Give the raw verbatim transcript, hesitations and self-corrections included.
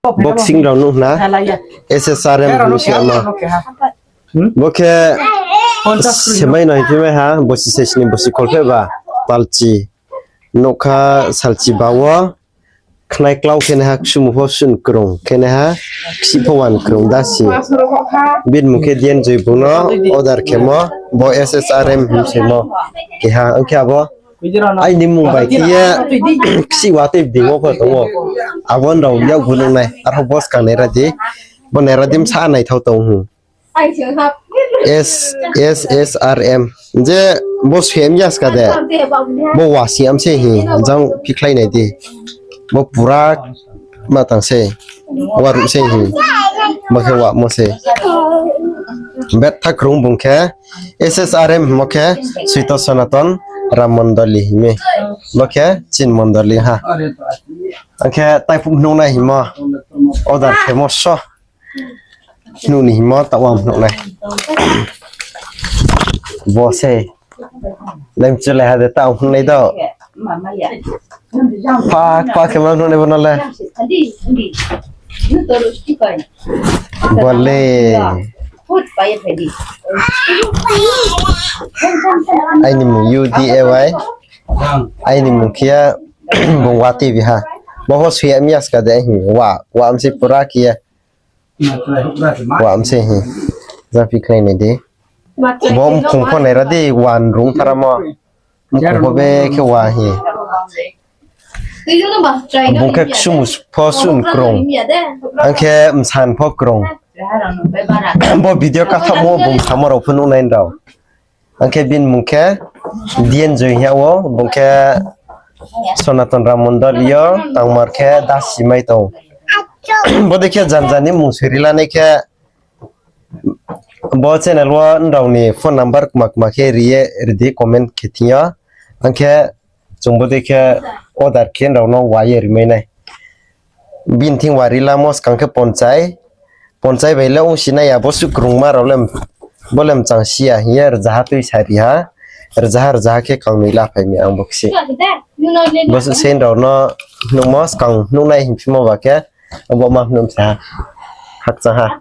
Boxing rao nuh na, S S R M hing se ma. Bo khe semai no hingphi mai ha, bosi sesni bosi kholpheh ba, talchi. Nougkha salchi ba wo, khnai klau khe naiha, ksumu pho sun krung khe naiha, ksih pho wan krung dasi. Bini mung khe Dianjoy, bung no order khemo, bo S S R M hing se mo. Keha, ang khe abo aini mung bai khe ye, ksih watoi bding wo pho tong ou. Abo nrao yakgu nuh nai, arphuh bo skang naira di. Bo naira di, bsa naithao tong hing. S, S S R M. Je bo sui ya ska de. Bo wa si am se hing, jang phikhlai nai di. Bo pura ma tang se. Wa ruh se hing. Bo khe wa mo se. Betha krung bung khe S S R M hingmo khe Suito Sonaton Ram Mondoli hing mi. Bo khe chini mondoli ha. Ang khe taiphuh nuh nai hingmo. Order khemo so. Nuh ni hingmo taoh ang nuh nai. Bo se. Lem chulai ha de taoh ang nuh nai do. Pa, pa khe ma nuh nai bo no le. Bo le. Aini mung U D A Y. Aini mung khe ya bung wa T V ha. Bo pho sui ya mi ya ska de hing. Wa, wa am se pura khe ya. Wa am se hing. Jang phikhlai nai di. Bo mkhong pho naira di, wa nrung tharamo. Mkhong pho be khe wa hing. Bung khe ksumu pho sun krung. Ang khe msan pho krung. Bo video kathaohmo bung samo rao pho nuh nai nrao. Ang khe bini mung khe Dianjoy hing ya wo, bung khe Sonaton Ram Mondoli yo tangmar khe dasi mai tong. Bodei khe janja ni mung soi ri lanai khe, bo channel wo nrao ni phone number kma kma khe ri ye ri di, comment khe thing yo. Ang khe chung bodei khe order khe nrao no wa ye ri mai nai. Bini thing wa ri lamo skang khe ponchai. Ponchai bai le ongsi nai ya, bo suh krungma rao le, bo le mchang si ya hing ye rzaha tui sa ri ha. Rzaha rzaha khe kangnoi laphai mi ang bo khe se. Bo suh se nrao no nuhmo skang nuh nai hingphimo ba khe. Abo ma hnuh sa ha. Hakchang ha.